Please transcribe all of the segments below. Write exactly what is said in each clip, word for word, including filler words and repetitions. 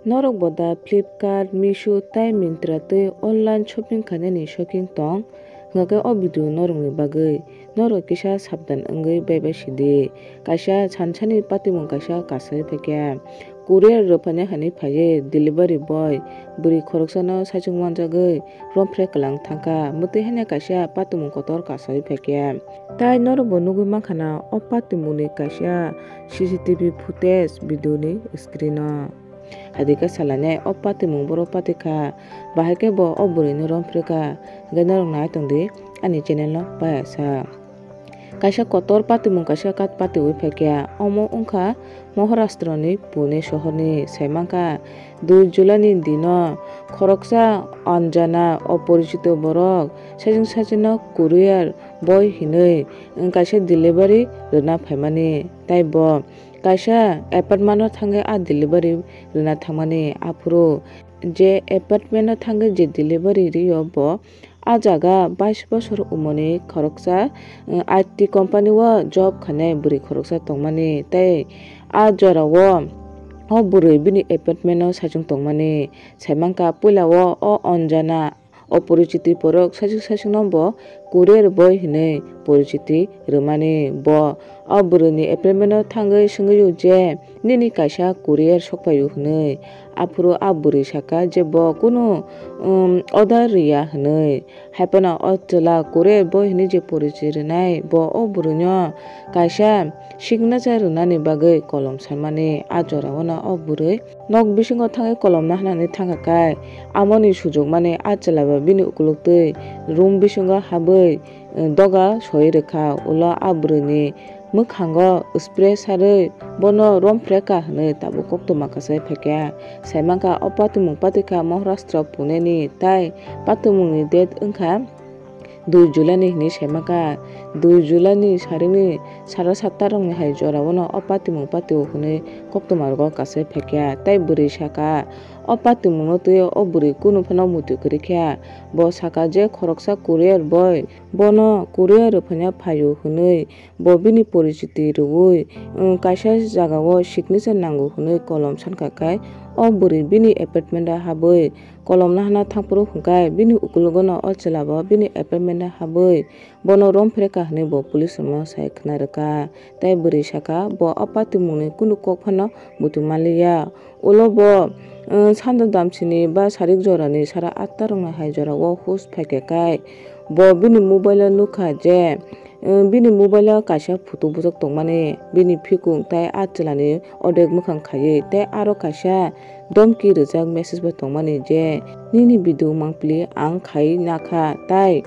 Norok bo da Flipkart, Meesho tei Myntra twi online shopping khainani soking tong? Hwnkhe o video norokni bagwi. Norok kisa sabdan wngwi baibai sidi. Kaisa sansani patimung kaisa kasai phaikha. Courier rwphani hani phaiwi delivery boy bwrwi khoroksano saichung manjagwi romphre kwlang thangkha. Mwtwi hanya kaisa patimung kotor kasai phaikha. Tai norokbo nugwi mankhana o patimungni kaisa C C T V footage video ni screen o. Hadikhe salainai o patimung boro patikha, bahai khe bo o bwrwino romphrekha, hwnkhe norok nai tongdi ani channel no payasa. Kaisa kotor patimung kaisa kat patiwi phaikha, omo wngkha Maharashtra ni Pune sohor ni. Saimankha dui July ni dino khoroksa anjana oporichito borok saichung saichung no courier boy hinwi kaisa delivery rwna phaimani, tei bo kaisa apartment o thangwi a delivery rwna thangmani. Aphuru je apartment o thangwi je delivery rio, bo a jaga bais bosor umoni khoroksa, um, I T company o job khainai bwrwi khoroksa tongmani, tei a jorao o bwrwi bini apartment o saichung tongmani. Saimankha puila o, o Anjana oporichiti borok saichung saichung no bo courier boy hinwi porichiti rwmani. Bo o bwrwini apartment o thangwi swngwi o je, "Nini kaisa courier sokphaio?" hinwi. Aphuru a bwrwi sakha je bo kunu, um, order rwya hinwi. Haiphano o chwla courier boy hinwi je porichiti rwnai, bo o bwrwino kaisa signature rwnani bagwi kolom sanmani. A jorao no o bwrwi nok bisingo thangwi kolom naharnani thangkha khe, amoni sujukmani a chwla bo bini ukuluk twi room bisingo habwi, eh, doga soi rwkha. Ulo a bwrwini mwkhango spray sarwi bono romphrekha hinwi tabuk koktwma kasai phaikha. Saimankha o patimung patikha Maharashtra Pune ni, tai patimungni date wngkha dui July ni hinwi saimankha. Dui July ni saringni sara satta rokni hai jorao no o patimung patio hinwi koktwma rogo kasai phaikha. Tai bwrwi sakha, o patimungno twiwi o bwrwi kunu phano muitu kwrwikha. Bo sakha je khoroksa courier boy bono courier rwphano phaio hinwi bo bini porichiti rwui, um, kaisa jagao signature nango hinwi kolom sankha khe, o bwrwi bini apartment o habwi kolom nahana thangphuru hwnkhe bini ukulugo no o chwla bo bini apartment o habwi bono romphrekha hinwi bo police rokno sai khna rwkha. Tai bwrwi sakha, bo o patimungni kunu kok phano muitu manliya. Ulo bo, um, sanda damsini ba sarik jorani sara atta rokni hai jorao hus phaikha khe, bo bini mobile o nukha je, um, bini mobile o kaisa photo bujak tongmani, bini phikung tai a chwlani odek mwkhang khaiwi, tei aro kaisa domki rijak message bo tongmani je, "Nini video mangpili ang khai nakha, tai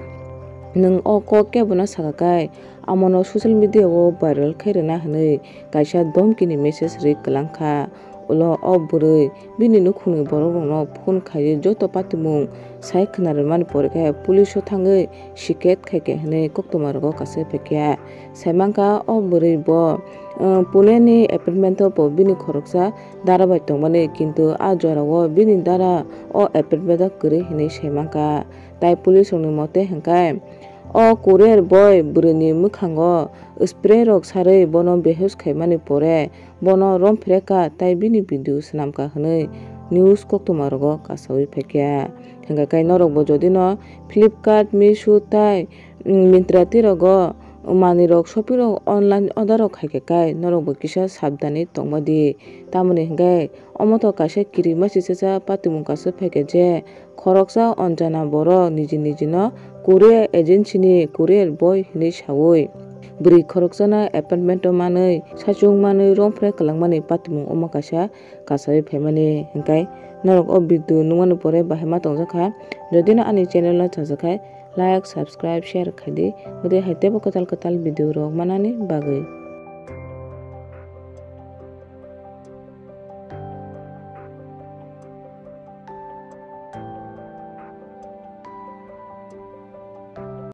nwng o kok kebono sakha khe." Amono social media o viral khai rwna hinwi kaisa domkini message rwi kwlangkha. Ulo o bwrwi bini nukhungni borokrokno phone khaiwi joto patimung sai khna rwmani pore khe police o thangwi shikayat khaikha hinwi koktwma rogo kasai phaikha. Saimankha o bwrwi bo, uh, Pune ni apartment o bo bini khoroksa dara bai tongmani, kintu a jorao bini dara o apartment o kwrwi hinwi saimankha. Tai police rokni mote hwnkhe, o courier boy bwrwini mwkhango spray rok sarwi bono behush khaimani pore bono romphrekha tai bini video swnamkha hwnwi news koktwma rogo kasawi phaikha. Hwnkhe khe norokbo jodi no Flipkart, Meesho tai, mm, Myntra twi rogo manwi rok shopping rok online order rok khaikha khe norokbo kisa sabdani tongmadi. Tamoni hwnkhe omo to kaisa kirimasi chacha patimung kaisa phaikha je khoroksa anjana borok niji niji no courier agency ni courier boy hinwi sawi bwrwi khoroksano apartment o manwi saichung manwi romphre kwlangmani patimung omo kaisa kasawi phaimani. Hwnkhe norok o video nukmani pore bahai ma tongjakha? Jodi no ani channel no chajakha, like, subscribe, share khaidi, bwdwi hai teibo kwtal kwtal video rok manani bagwi.